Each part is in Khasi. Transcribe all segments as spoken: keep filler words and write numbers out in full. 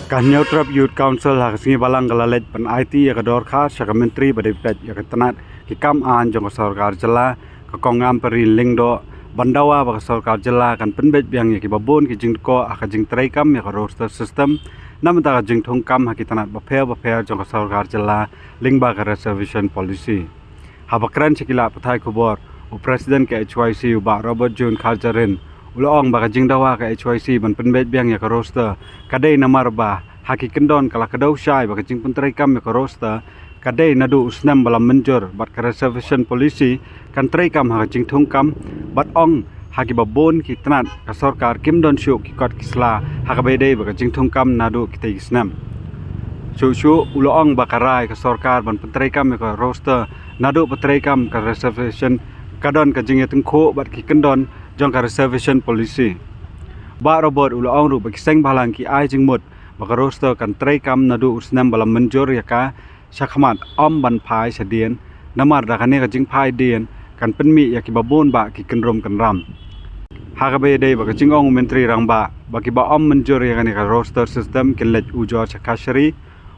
Ka Hynñiewtrep Youth Council ha ka sngi Balang ka la leit ban aiti ïa ka dorkhar sha ka Myntri ba dei peit ïa ka tnat ki kam aiñ jong ka sorkar jylla, ka Kong Ampareen Lyngdoh, ban dawa ba ka sorkar jylla kan pynbeit biang ïa kiba bun ki jingdkoh ha ka jingtreikam ïa ka roster system, namar ka jingthung kam ha ki tnat bapher bapher jong ka sorkar jylla lyngba ka reservation policy. Haba kren sha ki lad pathai khubor, u President ka H Y C u Bah Robert June Kharjahrin u la ong ba ka jingdawa ka H Y C ban pynbeit biang ïa ka roster ka dei namar ba ha ki kyndon ka la kdew shai ba ka jingpyntreikam ïa ka roster ka dei naduh u snem ba la mynjur, bad ka reservation policy kan treikam ha ka jingthung kam, bad ong ha kiba bun ki tnat ka sorkar kim don shuh ki kot ki sla ha kaba ïadei bad ka jingthung kam naduh kitei ki snem. Shuh shuh u la ong ba ka rai ka sorkar ban pyntreikam ïa ka roster naduh ba treikam ka reservation ka don ka jingïatyngkhuh bad ki kyndon jong ka reservation policy. Bah Robert u la ong ruh ba ki seng bhalang ki ai jingmut ba ka roster kan treikam naduh u snem ba la mynjur ïa ka shakhmat, ym ban phai shadien, namar da kane ka jingphai dien kan pynmih ïa kiba bun bah ki kynrum kynram. Ha kaba ïadei bad ka jingong u Myntri Rangbah ba kiba ym mynjur ïa kane ka roster system kin leit ujor sha kashari,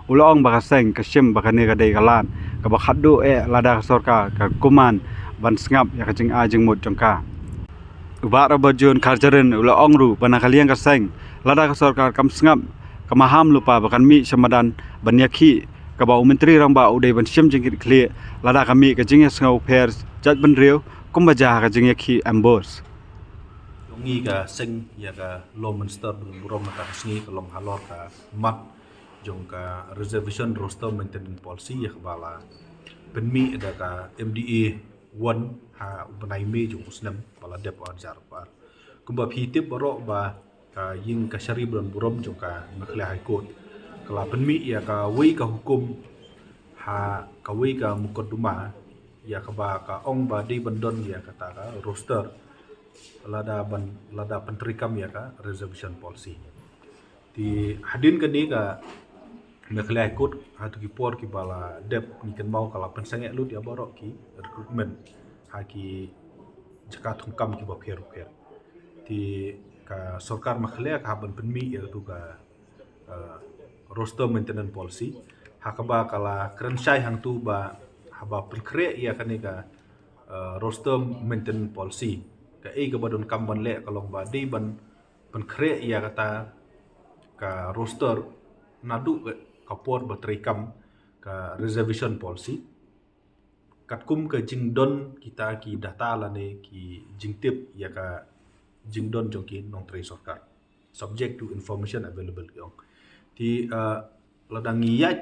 u la ong ba ka seng ka shim ba kane ka dei ka lad kaba khatduh eh lada ka sorkar ka kumne ban sngap ïa ka jingai jingmut jong ka. U Bah Robert June Kharjahrin u la ong ruh ba na ka liang ka seng, lada ka sorkar kam sngap, ka maham lypa ba kan mih sha madan ban ïakhih kaba u Myntri Rangbah u dei ban shim jingkitkhlieh lada ka mih ka jingïasngew pher jaitbynriew kumba jia ha ka jingïakhih ambush. Jong ngi ka seng ïa ka Law Minister ba don burom mynta ka sngi ka long halor ka mat jong ka Reservation Roster Maintenance Policy ïa kaba la pynmih da ka M D A one ha u bnai May jong u snem ba la dep, ar hajar arphew ar. Kumba phi tip baroh ba ka ïing kashari ba don burom jong ka Meghalaya High Court ka la pynmih ïa kawei ka hukum ha kawei ka mukotduma ïa kaba ka ong ba dei ban don ïa kata ka roster lada ban, lada pyntreikam ïa ka reservation policy. Te hadien kane ka Meghalaya High Court ha kito ki por kiba la dep, ngi kynmaw ka la pynsangeh lut ïa baroh ki recruitment ha ki jaka thungkam kiba pher bapher. Te ka sorkar Meghalaya ka hap ban pynmih ïa katu ka, eh, roster maintenance policy ha kaba ka la kren shai hangtu ba haba pynkhreh ïa kane ka, eh, roster maintenance policy, kaei kaba donkam ban leh ka long ba dei ban pynkhreh ïa kata ka roster naduh ka, ka por ba treikam ka reservation policy. Katkum ka jingdon kita ki data lane ki jingtip ïa ka jingdon jong ki nongtrei sorkar, subject to information available, ki ong. Te, eh, lada ngi ïaid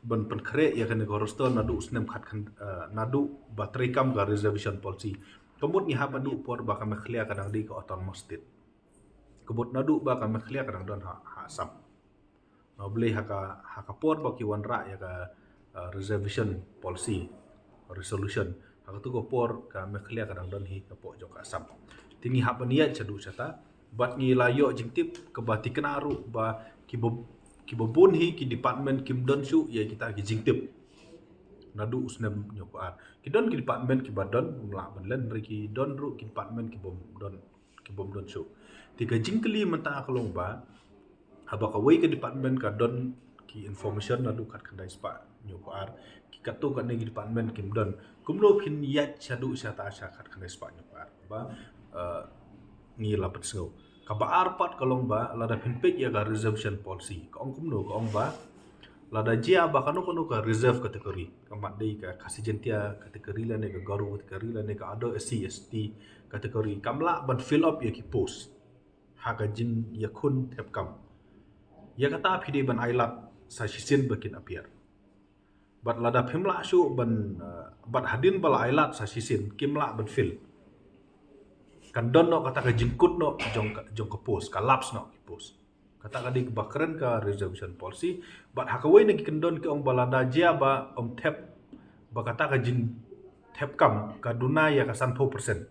ban pynkhreh ïa kane ka roster naduh u snem khat khan, eh, naduh ba treikam ka reservation policy, ka mut ngi hap ban duh por ba ka Meghalaya ka dang dei ka autonomous state. Ka mut naduh ba ka Meghalaya ka dang don ha, ha Assam. Nga balei ha ka, ha ka por ba ki wanrah ïa ka, eh, reservation policy resolution, ha katu ka por ka Meghalaya ka dang don hi ka pok jong ka Assam. Te ngi hap ban ïaid shaduh shata bad ngi la ïoh jingtip kaba thikna ruh ba kiba, kiba bun hi ki department kim don shuh ïa kita ki jingtip. Naduh u snem hynñiewphew ar ki don ki department kiba don, ym lah ban len, hynrei ki don ruh ki department ki bym don, ki bym don shuh. Te ka jingkylli mynta ka long ba haba kawei ka department ka don ki information naduh khatkhyndai spah hynñiewphew ar, ki katto katne ki department kim don, kumno phin ïaid shaduh shata sha khatkhyndai spah hynñiewphew ar? Ba, eh, ngi la pynsngew. Kaba ar pat ka long ba lada phin peit ïa ka reservation policy, ka ong kumno, ka ong ba lada jia ba kano kano ka reserve category, ka mat dei ka Khasi Jaintia category lane ka Garo category lane ka other S C S T category, kam lah ban fill up ïa ki post ha ka jingïakhun thep kam, ïa kata phi dei ban ailad sa shisien ba kin appear. Bad lada phim lah shuh ban, eh, bad hadien ba la ailad sa shisien kim lah ban fill, kan don noh kata ka jingkut noh jong ka, jong ka post, ka lapse noh ki post. Kata ka dei kaba kren ka reservation policy. Bad ha kawei na ki kyndon ki ong ba lada jia ba ym thep, ba kata ka jingthep kam ka duna ïa ka sanphew percent.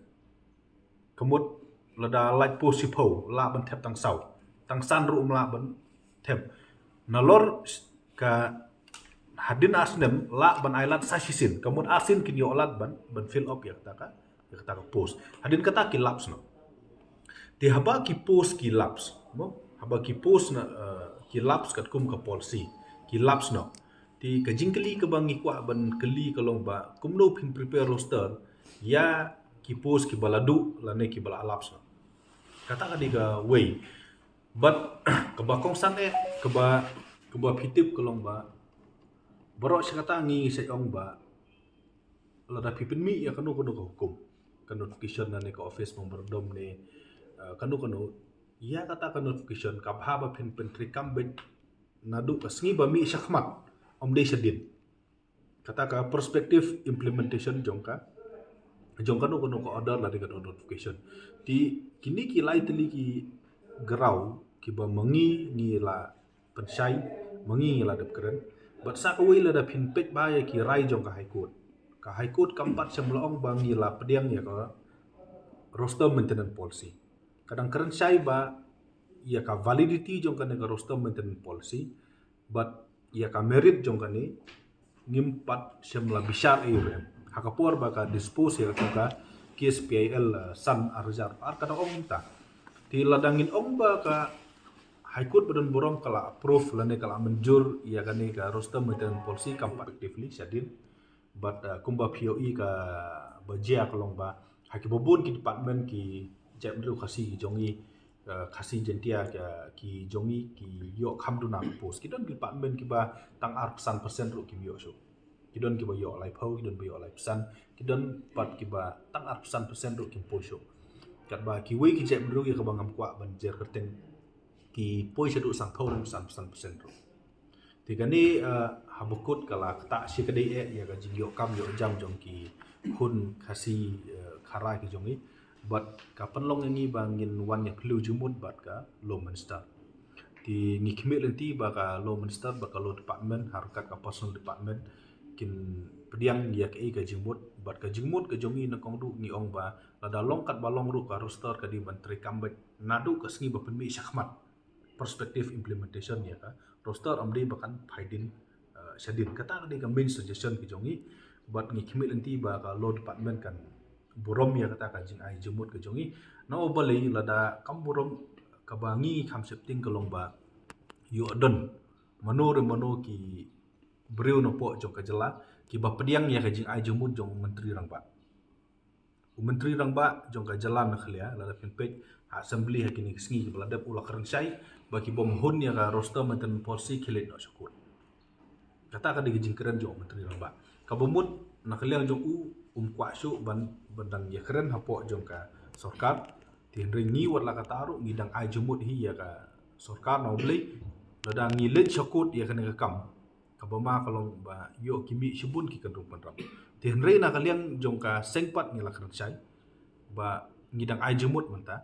Ka mut lada lait post shiphew lah ban thep tang saw, tang san ruh ym lah ban thep. Nalor ka hadien ar snem lah ban ailad sa shisien, ka mut arsien kin ïoh lad ban, ban fill up ïa kata ka, ïa kata ka post. Hadien kata ki lapse noh. Te haba ki post ki lapse, mo, haba ki post na, eh, ki lapse katkum ka policy, ki lapse noh. Te ka jingkylli kaba ngi kwah ban kylli ka long ba kumno phin prepare roster ïa ki post kiba la duh lane kiba la lapse noh. Kata ka dei kawei. But kaba kongsan eh, kaba, kaba phi tip ka long ba baroh shi katta ngi sa ong ba lada phi pynmih ïa kano kano ka hukum, ka notification lane ka office memorandum ne, eh, kano kano, ïa kata ka notification ka bha ba phin pyntreikam beit naduh ka sngi ba mih shakhmat, ym dei shadien. Kata ka prospective implementation jong ka, jong kano kano ka order lane ka notification. Te kine ki lai tylli ki grau kiba ma ngi ngi la pynshai, ma ngi ngi la dep kren. Bad sa kawei lada phin peit ba ïa ki rai jong ka High Court, ka High Court kam pat shym la ong ba ngi la pdiang ïa ka roster maintenance policy. Ka dang kren shai ba ïa ka validity jong kane ka roster maintenance policy, bad ïa ka merit jong kane ngim pat shym la bishar ei ruh em. Ha ka por ba ka dispose ïa ka case P I L, eh, san arhajar arphew ar ka dang ong mynta. Te lada ngin ong ba ka High Court ba don burom ka la approve lane ka la mynjur ïa kane ka roster maintenance policy kam pat effectively shadien. Bad, uh, kumba phi ïohi kaba jia ka long ba ha kiba bun ki department ki jaitbynriew Khasi ki jong ngi, uh, Khasi Jaintia ki, ki jong ngi ki ïoh kham duna ka post. Ki don ki department kiba tang arphew san percent ruh kim ïoh shuh. Ki don kiba ïoh laiphew, ki don ba ïoh laiphew san, ki don pat kiba tang arphew san percent ruh kim poi shuh. Katba kiwei ki jaitbynriew ïa kaba ngam kwah ban jer kyrteng ki poi shaduh sanphew, sanphew san percent ruh. Te kane, eh, haba kut ka la ktah shi kadei eh ïa ka jingïoh kam ïoh jam jong ki khun Khasi, eh, Khara ki jong ngi. Bad ka pynlong ïa ngi ba ngin wan ïa phylliew jingmut bad ka Law Minister. Te ngi khmih lynti ba ka Law Minister bad ka Law Department ha ryngkat ka Personnel Department kin pdiang ïa kaei ka jingmut, bad ka jingmut ka jong ngi na kong duh ngi ong ba lada long katba long ruh ka roster ka dei ban treikam beit naduh ka sngi ba pynmih shakhmat. Prospective implementation ïa ka roster, ym dei ba kan phai dien, eh, shadien. Kata ka dei ka main suggestion ka jong ngi. Bad ngi khmih lynti ba ka Law Department kan burom ïa kata ka jingai jingmut ka jong ngi. Namar balei lada kam burom, kaba ngi kham sheptieng ka long ba ïoh don mano re mano ki briew napoh jong ka jylla kiba pdiang ïa ka jingai jingmut jong u Myntri Rangbah. U Myntri Rangbah jong ka jylla Meghalaya, lada phin peit ha Assembly ha kine ki sngi kiba la dep, u la kren shai ba ki bym hun ïa ka roster maintenance policy ki leit noh sha court. Kata ka dei ka jingkren jong u Myntri Rangbah. Kaba mut na ka liang jong u, um kwah shuh ban, ban dang ïakren hapoh jong ka sorkar. Te hynrei ngi wat la katta ruh ngi dang ai jingmut hi ïa ka sorkar, namar balei lada ngi leit sha court ïa kane ka kam, kaba ma ka long ba ïoh ki mih shibun ki kynrung pynrap. Te hynrei na ka liang jong ka seng pat ngi la kren shai ba ngi dang ai jingmut mynta.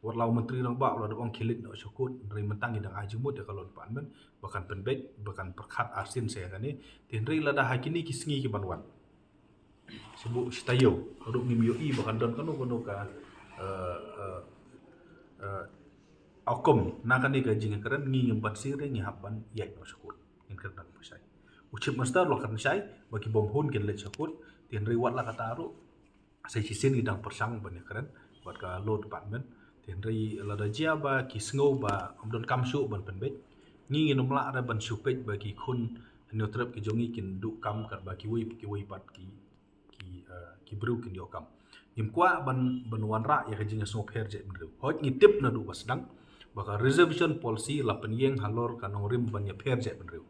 Wat la u Myntri Rangbah u la dep ong ki leit noh sha court, hynrei mynta ngi dang ai jingmut ïa ka Law Department ba kan pynbeit, ba kan pyrkhat arsien sa ïa kane. Te hynrei lada ha kine ki sngi ki ban wan, shu buh shi taïew ruh ngim ïohi ba kan don kano kano ka, eh, eh, eh, outcome na kane ka jingkren, ngi ngim pat shisien ngi hap ban ïaid noh sha court. Ngin kren dang pyrshah. U Chief Minister u la kren shai ba ki bym hun kin leit sha court. Te hynrei wat la katta ruh, sa shisien ngi dang pyrshang ban ïakren bad ka Law Department. Te hynrei lada jia ba ki sngew ba ym donkam shuh ban pynbeit, ngi ngin ym lah re ban shu peit ba ki khun Hynñiewtrep ki jong ngi kin duh kam katba kiwei kiwei pat ki, ki, eh, ki briew kin ïoh kam. Ngim kwah ban, ban wanrah ïa ka jingïasngewpher jaitbynriew. Hooid ngi tip naduh ba sdang ba ka reservation policy la pynïeng halor ka nongrim ban ïapher jaitbynriew.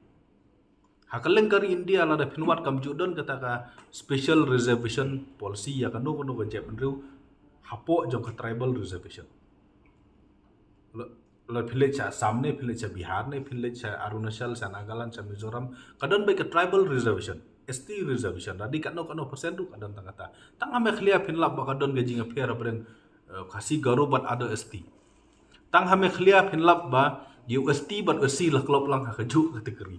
Ha kylleng ka ri India lada phin wad kam ju don kata ka special reservation policy ïa kano kano ka jaitbynriew hapoh jong ka tribal reservation. La, la phi leit sha Assam ne, phi leit sha Bihar ne, phi leit sha Arunachal, sha Nagaland, sha Mizoram, ka don beit ka tribal reservation, S T reservation. Lada dei kano kano percent ruh ka don tang kata. Tang ha Meghalaya phin lap ba ka don ka jingïapher hapdeng, eh, Khasi, Garo bad other S T. Tang ha Meghalaya phin lap ba ïa u S T bad u S C la klop lang ha kajuh ka category.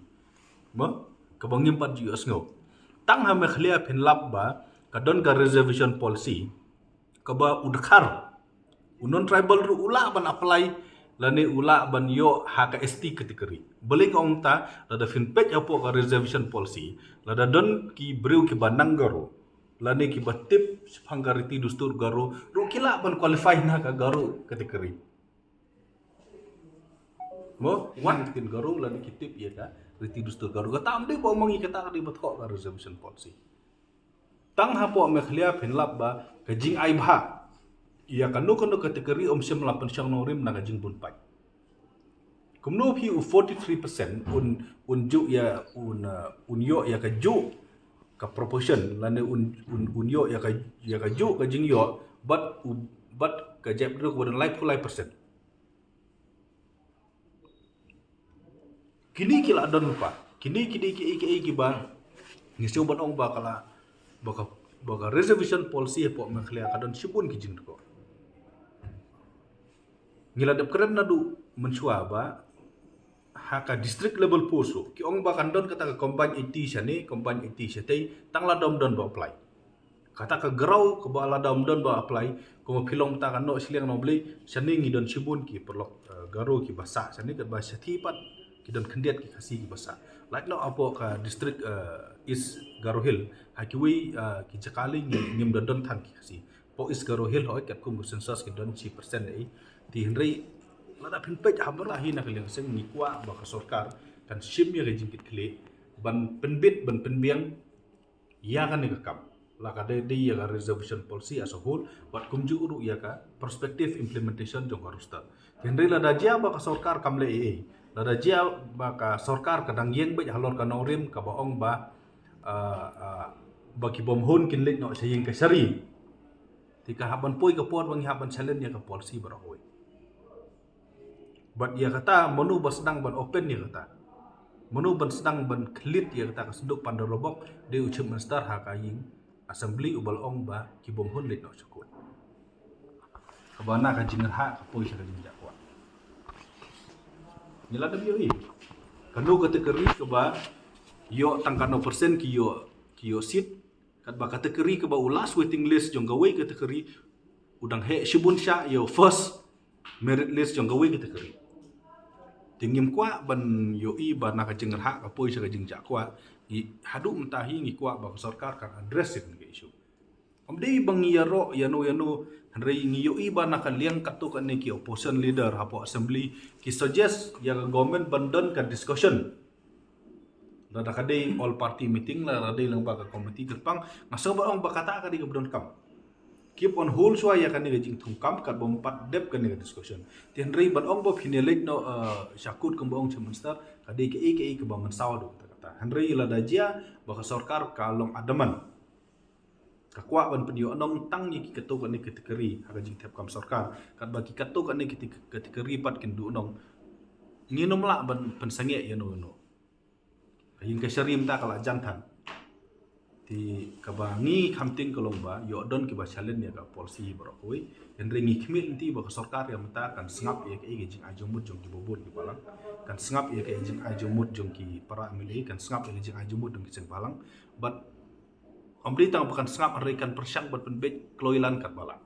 Mo? Kaba ngim pat ju ïohsngew. Tang ha Meghalaya phin lap ba ka don ka reservation policy kaba u dkhar, u non-tribal ruh u lah ban apply lane u lah ban ïoh ha ka S T category. Balei nga ong ta? Lada phin peit hapoh ka reservation policy, lada don ki briew kiba nang Garo lane kiba tip shaphang ka riti dustur Garo ruh ki lah ban qualify na ka Garo category. Mo, wan kin Garo lane ki tip ïa ka riti dustur Garo. Kata ym dei ba ong ma ngi kata ka dei ba thoh ka reservation policy. Tang hapoh Meghalaya phin lap ba ka jingai bha ïa kano kano ka category ym shym la pynshong nongrim na ka jingbun paid. Kumno phi u forty-three percent un, un ju ïa un, uh, un ïoh ïa ka ju ka proportion lane un, un, un ïoh ïa ka, ïa ka ju ka jingïoh bad u, bad ka jep dro ka badan lai phew lai percent. Kini ki la don pa. Kini, kini ki, ki, ki, ki ba ngi shu ban ong ba ka la, ba ka, ba ka reservation policy hapoh Meghalaya ka don shibun ki jingdukor. Ngi la dep kren naduh mynshuwa ba ha ka district level post ki ong ba kan don kata ka combined eighty shane, combined eighty shatei, tang la dom don ba apply. Kata ka Garo kaba la dom don ba apply, kumba phi long mynta ka Noh Shillong Noh Blei, shane ngi don shibun ki paralok, eh, Garo kiba sah, shane katba shathie pat ki don khyndiat ki Khasi kiba sah. Lait noh hapoh ka district, eh, East Garo Hill, ha kiwei, eh, ki jaka lei ngi, ngim da don than ki Khasi. Hapoh East Garo Hill hooid katkum ka census ki don shi percent ei. Te hynrei lada phin peit ha bynta hi na ka liang seng ngi kwah ba ka sorkar kan shim ïa ka jingkitkhlieh ban pynbit ban pynbiang ïa kane ka kam. La ka dei, dei ïa ka reservation policy as a whole bad kumjuh ruh ïa ka prospective implementation jong ka roster. Te hynrei lada jia ba ka sorkar kam leh ei ei, lada jia ba ka sorkar ka dang ïeng beit halor ka nongrim kaba ong ba, ah, ah, ba ki bym hun kin leit noh sha ïing kashari. Te ka hap ban poi ka por ba ngi hap ban challenge ïa ka policy baroh kawei. Bad ïa kata mano ba sdang ban open ïa kata, mano ban sdang ban khlieh ïa kata ka synduk pandor robok, dei u Chief Minister ha ka ïing assembly uba la ong ba ki bym hun leit noh sha court. Kaba na ka jingrhah ka poi sha ka jingjahkwah. Ngi la dep ïohi kano ka category kaba ïoh tang kano percent ki ïoh, ki ïoh seat. Katba ka category kaba u last waiting list jong kawei ka category u dang heh shibun sha ïa u first merit list jong kawei ka category. Te ngim kwah ban ïohi ba na ka jingrhah ka poi sha ka jingjahkwah. Ngi haduh mynta hi ngi kwah ba ka sorkar kan address ïa kane ka issue. Ym dei ba ngi ïaroh ïano ïano, hynrei ngi ïohi ba na ka liang katto katne ki opposition leader hapoh assembly ki suggest ïa ka government ban don ka discussion. Lada ka dei all party meeting, lada dei lyngba ka committee kyrpang, nga sngew ba ong ba kata ka dei kaba donkam. Keep on hold shuwa ïa kane ka jingthungkam katba ym pat dep kane ka discussion. Te hynrei ban ong ba phin ïaleit noh, eh, sha court kumba ong Chief Minister, ka dei kaei kaei kaba mynsaw haduh katta katta. Hynrei lada jia ba ka sorkar ka long adamant, ka kwah ban pynïoh nong tang ïa ki katto katne category ha ka jingthep kam sorkar, katba ki katto katne kate-, category pat kin duh nong, ngin ym lah ban pynsangeh ïano ïano. Ka ïing kashari mynta ka la jan than. Te kaba ngi kham tieng ka long ba ïoh don kiba challenge ïa ka policy baroh kawei. Hynrei ngi khmih lynti ba ka sorkar ïa mynta kan sngap ïa kaei ka jingai jingmut jong kiba bun ki balang, kan sngap ïa kaei ka jingai jingmut jong ki para M L A, kan sngap ïa ka jingai jingmut jong ki seng balang. Bad ym dei tang ba kan sngap, hynrei kan pyrshang ban pynbeit kloi lan katba lah.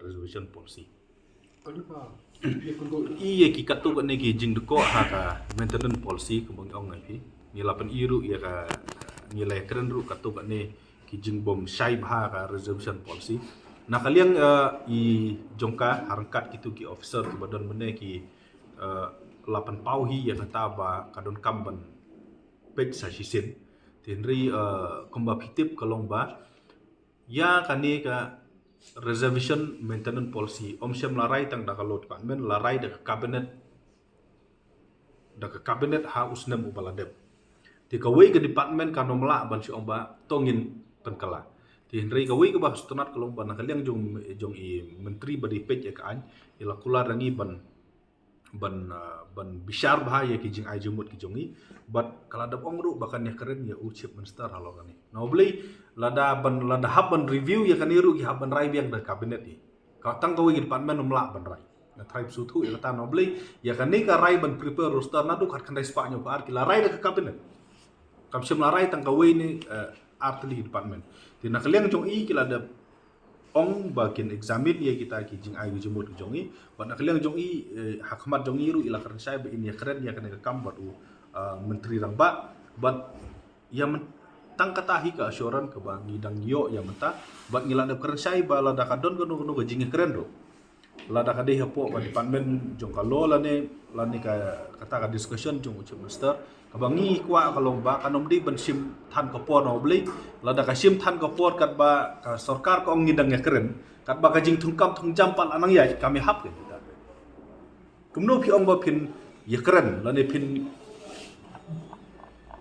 Reservation policy. Ïa ki katto katne ki jingdukor ha ka maintenance policy kumba ngi ong ïa phi. Ngi la pyni ruh ïa ka, ngi la ïakren ruh katto katne ki jingbym shai bha ha ka reservation policy. Na ka liang, eh, i jong ka ha ryngkat kito ki officer kiba don mynne ki, eh, la pynpaw hi ïa kata ba ka donkam ban peit sa shisien. Te hynrei, eh, kumba phi tip ka long ba ïa kane ka reservation maintenance policy ym shym la rai tang da ka law department, la rai da ka cabinet, da ka cabinet ha u snem uba la dep. Te kawei ka department kan ym lah ban shu ong ba to ngin pynkylla. Te hynrei kawei kaba sngewtynnat ka long ba na ka liang jong, jong i myntri ba dei peit ïa ka aiñ, i la kular ïa ngi ban ban, ah, ban bishar bha ïa ki jingai jingmut ki jong ngi. Bad ka la dep ong ruh ba kan ïakren ïa u Chief Minister halor kane. Na U Blei, lada ban, lada hap ban review ïa kane ruh ki hap ban rai biang da cabinet hi. Ka tang kawei ki department ym lah ban rai. Nga tharai phi sngewthuh ïa kata, na U Blei, ïa kane ka rai ban prepare roster naduh khatkhyndai spah hynñiewphew ar ki la rai da ka cabinet. Kam shym la rai tang kawei ne, eh, ar tylli ki department. Te na ka liang jong i ki la dep ong ba kin examine ïa kita ki jingai ki jingmut ki jong i. Bad na ka liang jong i, eh, ha khmat jong i ruh i la kren shai ba in ïakren ïa kane ka kam bad u, eh, Myntri Rangbah. Bad ïa myn-, tang kata hi ka assurance kaba ngi dang ïoh ïa mynta. Bad ngi la dep kren shai ba lada ka don kano kano ka jingïakren ruh, Lada ka dei hapoh ka department jong ka law lane, lane ka, kata ka discussion jong u Chief Minister, kaba ngi kwah ka long ba kan ym dei ban shim than ka por na u Blei. Lada ka shim than ka por katba ka sorkar ka ong ngi dang ïakren, katba ka jingthungkam thungjam pat la nang ïaid, kam ïahap ka kita. Kumno phi ong ba phin ïakren lane phin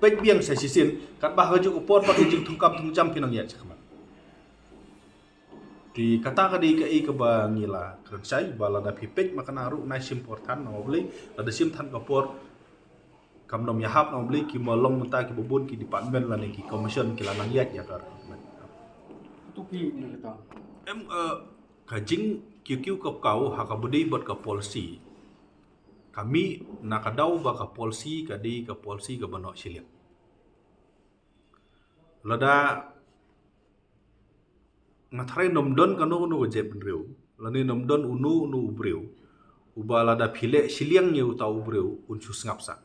peit biang sa shisien, katba ha kajuh ka por pat ka jingthungkam thungjam phi nang ïaid shakhmat. Te kata ka dei kaei kaba ngi la kren shai ba lada phi peit ma kane ruh nai shim por than na u Blei, lada shim than ka por kam nym ïahap na u Blei, ki ma long mynta kiba bun ki department lane ki commission ki la nang ïaid ïa ka recruitment. Em, eh, ka jingkiew kiew kaw kaw ha kaba dei bad ka policy, ka mih na ka daw ba ka policy ka dei ka policy kaba noh shiliang. Lada nga tharai nym don kano kano ka jaitbynriew lane nym don uno uno u briew uba lada phi leh shiliang ïa uta u briew un shu sngap sah.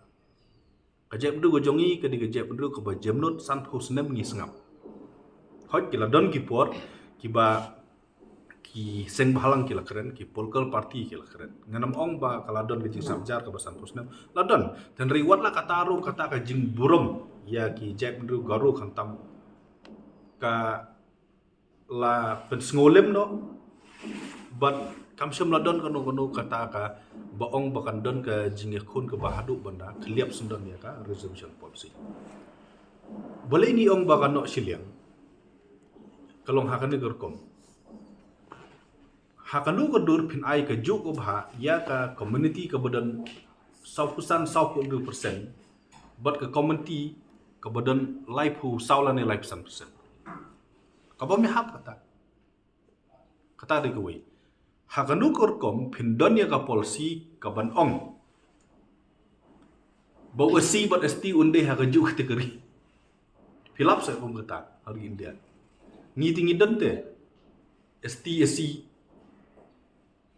Ka jaitbynriew ka jong ngi ka dei ka jaitbynriew kaba jemnud, sanphew snem ngi sngap. Hooid, ki la don ki por kiba ki seng bhalang ki la kren, ki political party ki la kren. Ngan ym ong ba ka la don ka jingsngap jar kaba sanphew snem. La don. Hynrei wat la kata ruh, kata ka jingburom ïa ki jaitbynriew Garo khamtam ka la pynsngewlem noh. Bad kam shym la don kano kano kata kaba ong ba kan don ka jingïakhun kaba haduh ban da khliap sngewdon ïa ka reservation policy. Balei ngi ong ba ka noh shiliang? Ka long ha kane ka rukom. Ha kano ka dur phin ai kajuh ka bha ïa ka community kaba don sawphew san, sawphew hynriew percent, bad ka community kaba don laiphew saw lane laiphew san percent? Kaba ym ïahap kata. Kata dei kawei. Ha kano ka rukom phin don ïa ka policy kaban ong ba u S C bad S T un dei ha kajuh ka category? Phi lap sa kum kata ha ri India. Ngi te ngi don te S T, S C,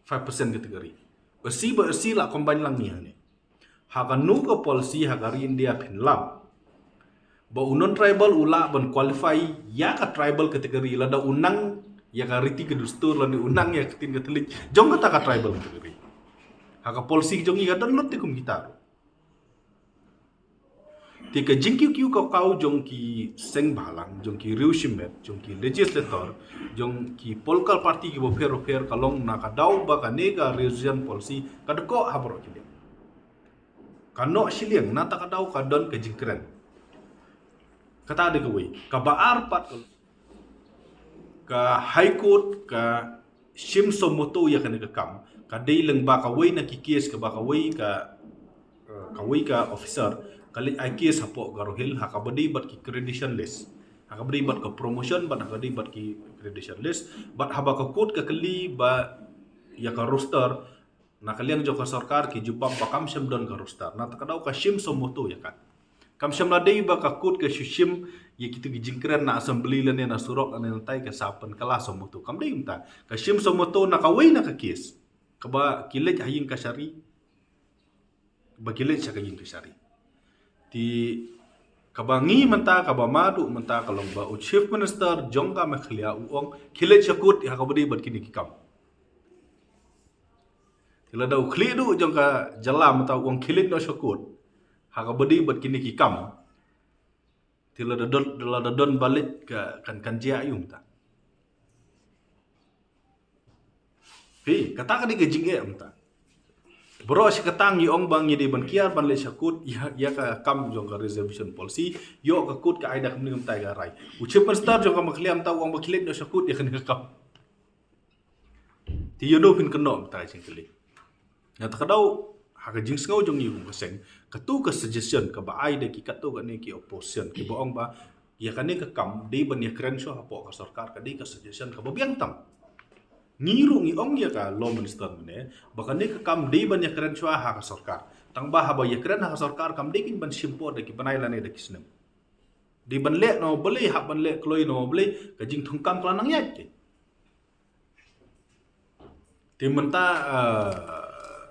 five percent category. S C bad S C la combine lang ngi hangne. Ha kano ka policy ha ka ri India phin lap ba u non-tribal u lah ban qualify ïa ka tribal category lada u nang ïa ka riti ka dustur lane u nang ïa ka ktien ka thylliej jong kata ka tribal category? Ha ka policy jong ngi ka don lut te kum kita ruh. Te ka jingkiew kiew kaw kaw jong ki seng bhalang, jong ki riew shimet, jong ki legislator, jong ki political party kiba pher pher ka long na ka daw ba kane ka reservation policy ka dkoh ha baroh ki liang. Ka noh shiliang, na kata ka daw ka don ka jingkren. Kata dei kawei. Kaba ar pat ka, ka High Court ka shim suo motu ïa kane ka kam. Ka dei lyngba kawei na ki case kaba kawei ka, eh, kawei ka officer ka leit ai case hapoh Garo Hills ha kaba dei bad ki gradation list. Ha kaba dei bad ka promotion bad ha kaba dei bad ki gradation list. Bad haba ka court ka kylli ba ïa ka roster, na ka liang jong ka sorkar ki jubab ba kam shym don ka roster. Na kata ka daw ka shim suo motu ïa ka. Kam shym la dei ba ka court ka shu shim ïa kitu ki jingkren na assembly lane na surok lane na tai ka sa pynkylla suo motu. Kam dei mynta. Ka shim suo motu na kawei na ka case kaba ki leit ha ïing kashari. Ba ki leit sha ka ïing kashari. Te kaba ngi mynta, kaba madu mynta ka long ba u Chief Minister jong ka Meghalaya u ong khie leit sha court ha kaba dei bad kine ki kam. Te lada u khlieh duh jong ka jylla mynta u ong khie leit noh sha court ha kaba dei bad kine ki kam. Te lada don, lada don ba leit ka kan, kan jia aïu mynta? Phi, kata ka dei ka jingeh mynta. Baroh shi katta ngi ong ba ngi dei ban kiar ban leit sha court ïa, ïa ka kam jong ka reservation policy, ïoh ka court ka ai da kumne kumtai ka rai. U Chief Minister jong ka Meghalaya mynta u ong ba khie leit noh sha court ïa kane ka kam. Te ïa uno phin kynnoh mynta ka jingkylli. Na kata ka daw ha ka jingsngew jong ngi kum ka seng, katu ka suggestion kaba ai da ki katu kane ki opposition kiba ong ba ïa kane ka kam dei ban ïakren shuwa hapoh ka sorkar ka dei ka suggestion kaba biang tam. Ngi ruh ngi ong ïa ka Law Minister mynne ba kane ka kam dei ban ïakren shuwa ha ka sorkar. Tang ba haba ïakren ha ka sorkar kam dei kin ban shim por da ki bnai lane da ki snem. Dei ban leh na u Blei, hap ban leh kloi na u Blei, ka jingthungkam ka la nang ïaid. Te mynta, ah,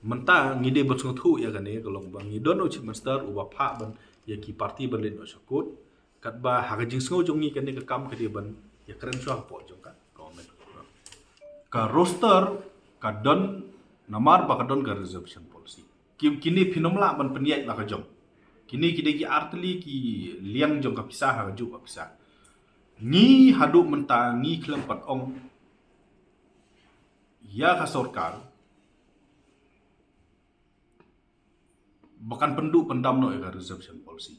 mynta ngi dei ban sngewthuh ïa kane ka long ba ngi don u Chief Minister uba phah ban ïa ki party ban leit noh sha court. Katba ha ka jingsngew jong ngi kane ka kam ka dei ban ïakren shuwa hapoh jong ka government. Ka roster Ka don, namar ba ka don ka reservation policy. Ki, kine phin ym lah ban pynïaid la ka jong. Kine ki dei ki artylli ki liang jong ka pisa ha ka juh ka pisa. Ngi haduh mynta ngi khlem pat ong ïa ka sorkar ba kan pynduh pyndam noh ïa ka reservation policy.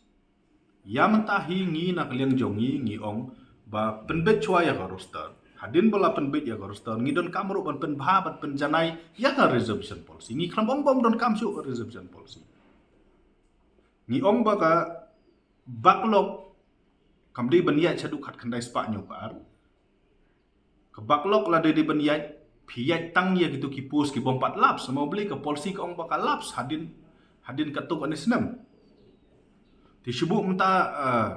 Ïa mynta hi ngi na ka liang jong ngi ngi ong ba pynbeit shuwa ïa ka roster. Hadien ba la pynbeit ïa ka roster ngi donkam ruh ban pynbha ban pynjanai ïa ka reservation policy. Ngi khlem ong ba ym donkam shuh ka reservation policy. Ngi ong ba ka backlog kam dei ban ïaid shaduh khatkhyndai spah hynñiewphew ar. Ka backlog la dei dei ban ïaid, phi ïaid tang ïa kito ki post ki bym pat lapse, namar balei ka policy ka ong ba ka lapse hadien, hadien katto katne snem. Te shu buh mynta, eh,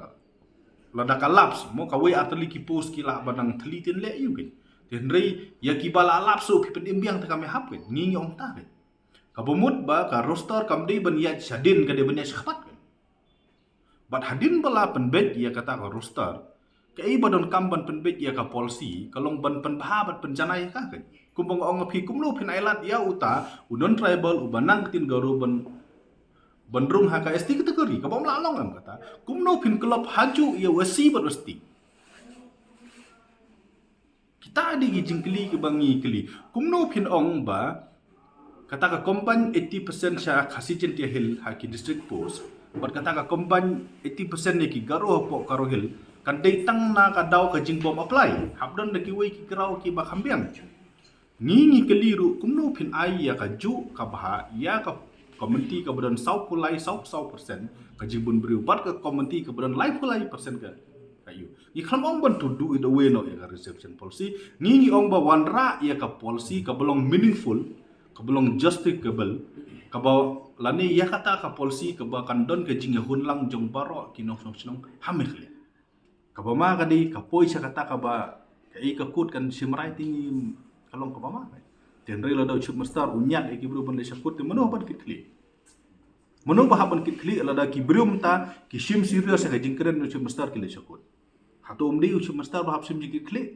lada ka lapse, mo kawei artylli ki post ki lah ban nang thylli tynleh ïa u kin. Te hynrei ïa kiba la lapse phi pynim biang te kam ïahap kin. Ngi ngi ong ta kin. Kaba mut ba ka roster kam dei ban ïaid shadien, ka dei ban ïaid shakhmat kin. Bad hadien ba la pynbeit ïa kata ka roster, kaei ba donkam ban pynbeit ïa ka policy ka long ban pynbha bad pynjanai ïa ka kin. Kumba nga ong ïa phi, kumno phin ailad ïa uta u non-tribal uba nang ktien Garo ban, ban rung ha ka S T category, kaba ym lah long em kata. Kumno phin klop hajuh ïa u S C bad u S T? Kita dei ki jingkylli kiba ngi kylli. Kumno phin ong ba kata ka combine eighty percent sha Khasi Jaintia Hills ha ki district post, bad kata ka combine eighty percent ïa ki Garo hapoh Garo Hills kan dei tang na ka daw ka jingbym apply, hap don da kiwei ki graw kiba kham biang. Ngi ngi kylli ruh kumno phin ai ïa kajuh ka bhah ïa ka community kaba don sawphew lai, sawphew saw percent ka jingbun briew bad ka community kaba don laiphew lai percent ka, ka ïa u. Ngi khlem ong ban to do it away noh ïa ka reservation policy. Ngi ngi ong ba wanrah ïa ka policy kaba long meaningful, kaba long justifiable, kaba lane ïa kata ka policy kaba kan don ka jingïahun lang jong baroh ki nongshong shnong ha Meghalaya. Kaba ma ka dei ka poi sha kata kaba kaei ka kut kan shim rai, te ngi ka long kaba ma ka. Te hynrei lada u Chief Minister u ñiad ïa ki briew ban leit sha kut, te mano ban kitkhlieh? Mano ba hap ban kitkhlieh lada ki briew mynta ki shim serious ïa ka jingkren u Chief Minister ki leit sha kut? Hato ym dei u Chief Minister ba hap shim jingkitkhlieh?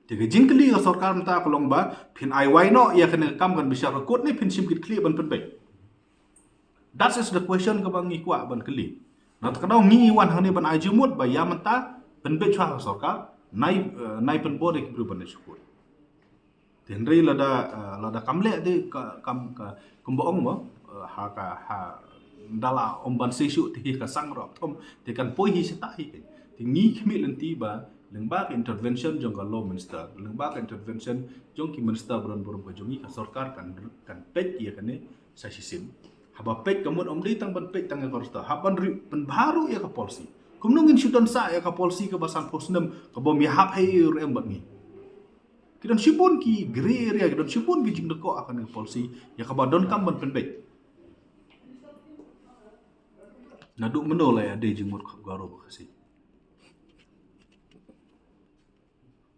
Te ka jingkylli ka sorkar mynta ka long ba phin ai wai noh ïa kane ka kam kan bishar ka kut ne phin shim kitkhlieh ban pynbeit? That is the question kaba ngi kwah ban kylli. Na kata ka daw ngi wan hangne ban ai jingmut ba ïa mynta pynbeit shuwa ka sorkar, nai, eh, nai pynbor ïa ki briew ban leit sha kut. Te hynrei lada, eh, lada kam leh te ka, kam ka, kumba ong mo, eh, ha ka, ha, da la ong ban sei shuh te hi ka sang rok thom, te kan poi hi sha ta hi. Te ngi khmih lynti ba lyngba ka intervention jong ka law minister, lyngba ka intervention jong ki minister ba don burom ka jong ngi, ka sorkar kan, kan peit ïa kane sa shisien. Haba peit ka mut ym dei tang ban peit tang ïa ka roster, hap ban riew pynbha ruh ïa ka policy. Kumno ngin shu don sah ïa ka policy kaba sanphew snem kaba ym ïahap ha ei ei ruh em bad ngi? Ki don shibun ki grey area, ki don shibun ki jingdakot ha kane ka policy ïa kaba donkam ban pynbeit. Naduh mynno la ïadei jingmut Garo bad Khasi?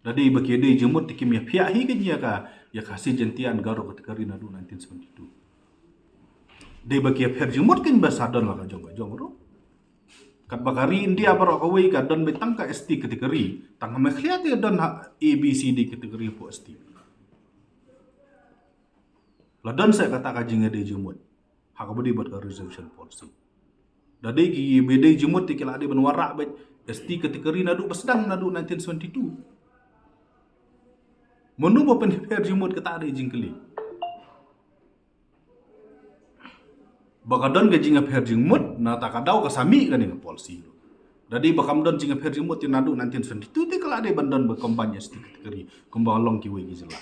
Da dei ba ki dei jingmut te kim ïaphiah hi kein ïa ka, ïa ka Khasi Jaintia and Garo category naduh nineteen seventy-two. Dei ba ki ïapher jingmut kein ba sa don la ka jong ka jong ruh. Katba ka ri India baroh kawei ka don beit tang ka S T category, tang ha Meghalaya te don ha A B C D category hapoh S T. La don sa kata ka jingïadei jingmut ha kaba dei bad ka reservation policy. Da dei kiba dei jingmut te ki la dei ban wanrah beit S T category naduh ba sdang naduh nineteen seventy-two. Mano ba pynhiar jingmut, kata dei jingkylli. Ba ka don ka jingïapher jingmut, na kata ka daw ka sa mih kane ka policy. Da dei ba kam don jingïapher jingmut te naduh nineteen seventy-two te ka la dei ban don ba combine S T category kumba long kiwei ki jylla.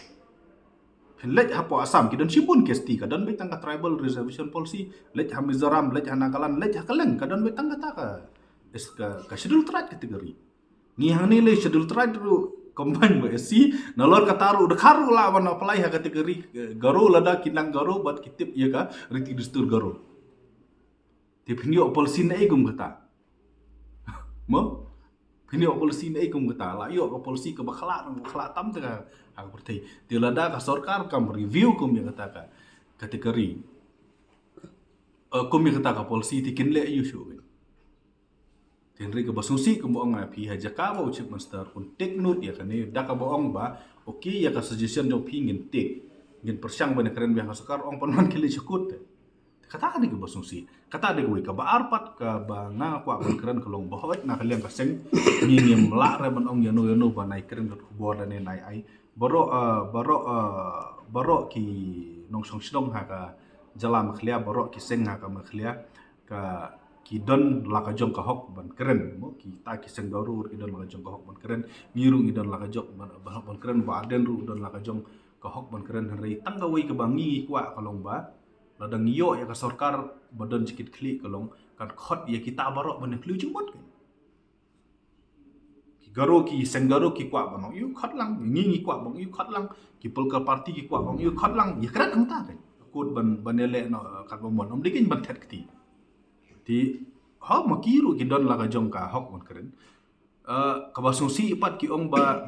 Phin leit hapoh Assam ki don shibun ki S T, ka don beit tang ka tribal reservation policy. Leit ha Mizoram, leit ha Nagaland, leit ha kylleng ka don beit tang kata ka, is ka, ka schedule tribe category. Ngi hangne lei schedule tribe ruh combine bad S C, nalor kata ruh dkhar ruh lah ban apply ha category, eh, Garo lada ki nang Garo bad ki tip ïa ka riti dustur Garo. Te phin ïoh policy naei kum kata? Mo? Phin ïoh policy naei kum kata? La ïoh ka policy kaba khlad, khlad tam te ka, ha ka pyrthei. Te lada ka sorkar kam review kum ïa kata ka category, eh, kum ïa kata ka policy te kin leh ïa u shuh kein. Te hynrei kaba sngewsih kumba ong ïa phi ha jaka ba u Chief Minister un take note ïa kane, da kaba ong ba, okay, ïa ka suggestion jong phi ngin take, ngin pyrshang ban ïakren beit ha ka sorkar, ong pan man khlieh sha kut te. Kata ka dei kaba sngewsih. Kata dei kawei. Kaba ar pat kaba nga kwah ban kren ka long ba hooid na ka liang ka seng ngi ngim lah re ban ong ïano ïano ba nai kren ka khubor lane nai ai. Baroh, ah, baroh, ah, baroh ki nongshong shnong ha ka jylla Meghalaya, baroh ki seng ha ka Meghalaya, ka ki don la ka jong ka hok ban kren, mo, kita ki seng Garo ruh ki don la ka jong ka hok ban kren, ngi ruh ngi don la ka jong ban, ban hok ban kren, Bah Ardent ruh don la ka jong ka hok ban kren, hynrei tang kawei kaba ngi ngi kwah ka long ba lada ngi ïoh ïa ka sorkar ba don jingkitkhlieh ka long kan khot ïa kita baroh ban ïa phylliew jingmut. Ki Garo, ki seng Garo ki kwah ban ong ïa u khot lang, ngi ngi kwah ban ong ïa u khot lang, ki political party ki kwah ban ong ïa u khot lang, ïakren hangta kan. Kut ban, ban ïaleh noh, eh, katba mon, ym dei kein ban thet kti. Te ha ma ki ruh ki don la ka jong ka hok ban kren. Eh, kaba sngewsih pat ki ong ba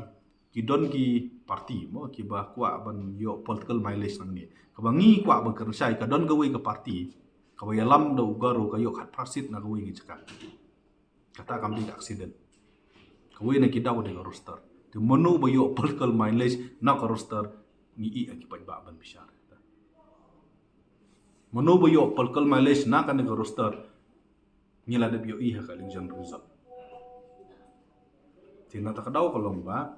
ki don ki party, mo, kiba kwah ban ïoh political mileage nangne. Kaba ngi kwah ban kren shai, ka don kawei ka party kaba ïalam da u Garo ka ïoh khatphra seat na kawei ka jaka. Kata kam dei ka accident. Kawei na ki daw dei ka roster. Te mano ba ïoh political mileage na ka roster, ngi ïa ki paidbah ban bishar. Mano ba ïoh political mileage na kane ka roster, ngi la dep ïohi ha ka election result. Te na kata ka daw ka long ba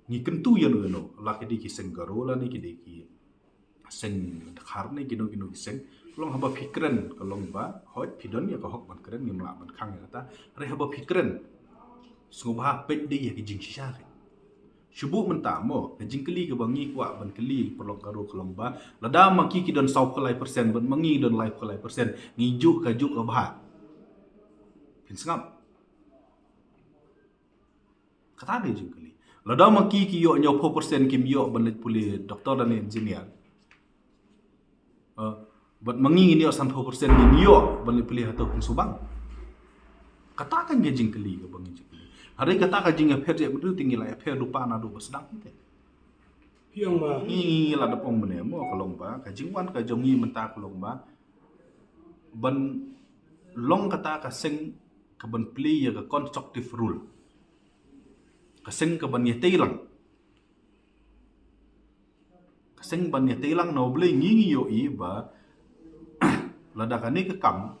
ngi kyntu ïano ïano, la ki dei ki seng Garo lane ki dei ki seng Dkhar ne kino kino ki seng. Ka long haba phi kren ka long ba hooid phi don ïa ka hok ban kren, ngim lah ban khang ïa kata. Hynrei haba phi kren, sngewbha peit dei ïa ki jingshisha ka. Shu buh mynta mo, ka jingkylli kaba ngi kwah ban kylli paralok Garo ka long ba, lada ma ki ki don sawphew lai percent bad ma ngi don laiphew lai percent, ngi juh ka juh kaba bha? Phin sngap. Kata dei jingkylli. Lada ma ki ki ïoh hynñiewphew percent kim ïoh ban leit pule doctor lane engineer, eh, bad ma ngi ngin ïoh sanphew percent ngin ïoh ban leit pule hato, phin shu bang? Kata kan ka jingkylli kaba ngi jingkylli. Hynrei kata ka jingïapher jaitbynriew te ngi la ïapher lypa naduh ba sdang te. Phi ong ba ngi, ngi la dep ong mynne mo ka long ba ka jingwan ka jong ngi mynta ka long ba ban long kata ka seng kaban plie ïa ka constructive role. Ka seng kaban ïatei lang. Ka seng ban ïatei lang na U Blei. Ngi ngi ïohi ba lada kane ka kam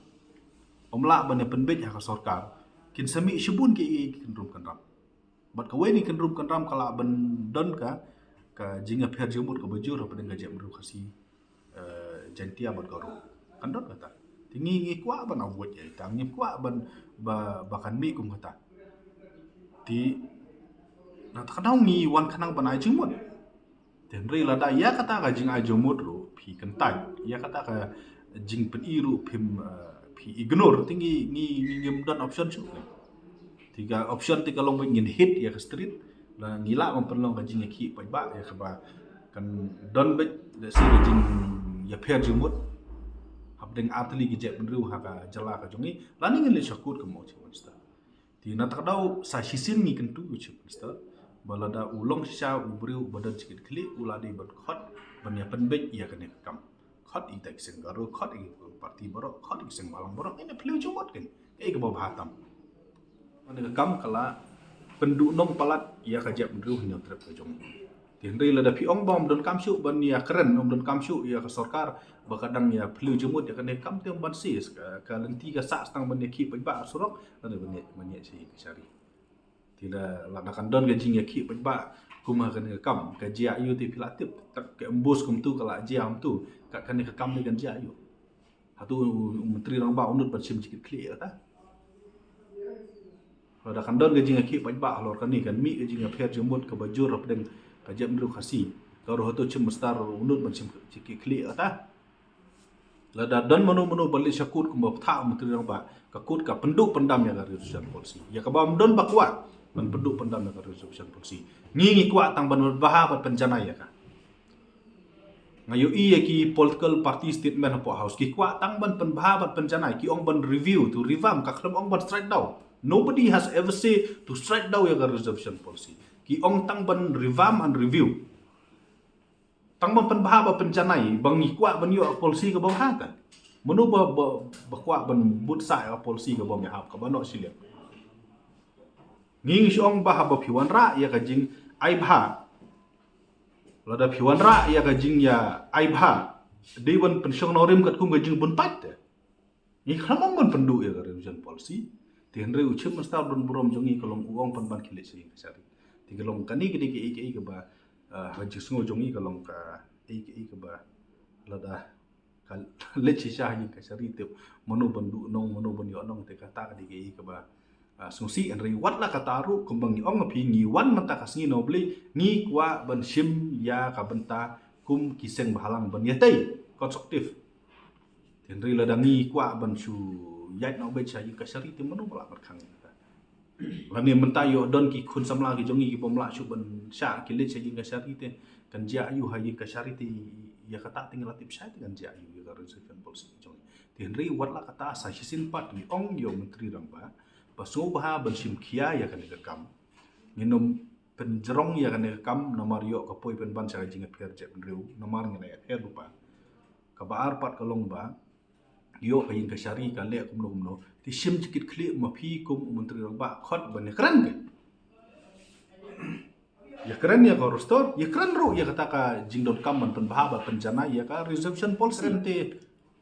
ym lah ban ïapynbeit ha ka sorkar, kin sa mih shibun ki, ki kynrum kynram. Bad kawei na ki kynrum kynram ka lah ban don ka, ka jingïapher jingmut kaba jur hapdeng ka jaitbynriew Khasi, eh, Jaintia bad Garo. Kan don kata. Te ngi ngi kwah ban avoid ïa ita, ngi kwah ban ba, ba kan mih kum kata. Te na kata ka daw ngi wan khnang ban ai jingmut. Te hynrei lada ïa kata ka jingai jingmut ruh phi kyntait, ïa kata ka jingpyni ruh phim, eh, phi ignore, te ngi, ngi, ngi ngim don option shuh. Te ka option te ka long ba ngin hit ïa ka street, la ngi lah ban pynlong ka jingïakhih paidbah ïa kaba kan don beit, let's say, ka jingïapher jingmut hapdeng artylli ki jaitbynriew ha ka jylla ka jong ngi, lane ngin leit sha kut, ka mut, Chief Minister. Te na kata ka daw sa shisien ngi kyntu ïa u Chief Minister ba lada u long shisha u briew uba don jingkitkhlieh, u la dei ban khot ban ïapynbeit ïa kane ka kam. Khot ïa kita ki seng Garo, khot ïa ki party baroh, khot ïa ki seng balang baroh, ngin ïa phylliew jingmut kan. Kaei kaba bha tam? Kane ka kam ka la pynduhnong palat ïa ka jaitbynriew Hynñiewtrep ka jong ngi. Te hynrei lada phi ong ba ym donkam shuh ban ïakren, ym donkam shuh ïa ka sorkar ba ka dang ïa phylliew jingmut ïa kane ka kam, te ym ban shisha ka, ka lynti ka sah tang ban ïakhih paidbah ha surok, lane ban ïa, ban ïa shi ka shari. Te la, lada kan don ka jingïakhih paidbah kum ha kane ka kam, ka jia aiu te phi la tip, tak ka embus kumtu ka la jia kumtu, ka, kane ka kam ne kan jia aiu? Hato u, u Myntri Rangbah un nud ban shim jingkitkhlieh ïa kata? Lada kan don ka jingïakhih paidbah halor kane, kan mih ka jingïapher jingmut kaba jur hapdeng ka jaitbynriew Khasi, ka ruh hato Chief Minister un nud ban shim jingkitkhlieh ïa kata? Lada don mano mano ba leit sha kut kumba bthah u Myntri Rangbah, ka kut ka pynduh pyndam ïa ka reservation policy. Ïa kaba ym don ba kwah ban pynduh pyndam ïa ka reservation policy. Ngi ngi kwah tang ban pynbha bad pynjanai ïa ka. Nga ïohi ïa ki political party statement hapoh House, ki kwah tang ban pynbha bad pynjanai, ki ong ban review, to revamp, ka khlem ong ban strike down. Nobody has ever say to strike down ïa ka reservation policy. Ki ong tang ban revamp and review. Tang ban pynbha bad pynjanai, ba ngi kwah ban ïoh policy kaba bha ka. Mano ba, ba, ba kwah ban bud sah ïa policy kaba ym ïahap, kaba noh shiliang? Ngi ngi shu ong ba haba phi wanrah ïa ka jingai bha, lada phi wanrah ïa ka jingïa ai bha, dei ban pynshong nongrim katkum ka jingbun pait te. Ngi khlem ong ban pynduh ïa ka reservation policy. Te hynrei u Chief Minister don burom jong ngi ka long u ong pynban khie leit sha ïing kashari. Te ka long kane ka dei kaei kaei kaba, ah, ha jingsngew jong ngi ka long kaei kaei kaba lada ka leit shisha ha ïing kashari te mano ban duh nong, mano ban ïoh nong, te kata ka dei kaei kaba, ah, sngewsih. Hynrei wat la kata ruh, kumba ngi ong ha phi, ngi wan mynta ka sngi na U Blei, ngi kwah ban shim ïa ka bynta kum ki seng bhalang ban ïatei, constructive. Hynrei lada ngi kwah ban shu ïaid noh beit sha ïing kashari te mano ba lah ban khang ïa kata. Lane mynta ïoh don ki khun samla ki jong ngi ki bym lah shuh ban shah, ki leit sha ïing kashari te kan jia aiu ha ïing kashari te, ïa kata te ngi la tip shai te kan jia aiu ïa ka reservation policy ki jong ngi. Te hynrei wat la kata sa shisien pat ngi ong ïa u Myntri Rangbah ba sngewbha ban shim khia ïa kane ka kam. Ngin ym pynjrong ïa kane ka kam namar ïoh ka poi pynban sha ka jingïapher jaitbynriew namar ngin ïapher lypa. Kaba ar pat ka long ba ïoh ka ïing kashari ka leh kumno kumno. Te shim jingkitkhlieh ma phi kum u Myntri Rangbah khot ban ïakren ka. Ïakren ïa ka roster, ïakren ruh ïa kata ka jingdonkam ban pynbha ba pynjanai ïa ka reservation policy. Te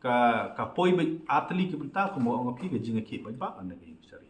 ka, ka poi beit ar tylli ki bynta kumba ong ha phi, ka jingïakhih paidbah lane ka ïing kashari.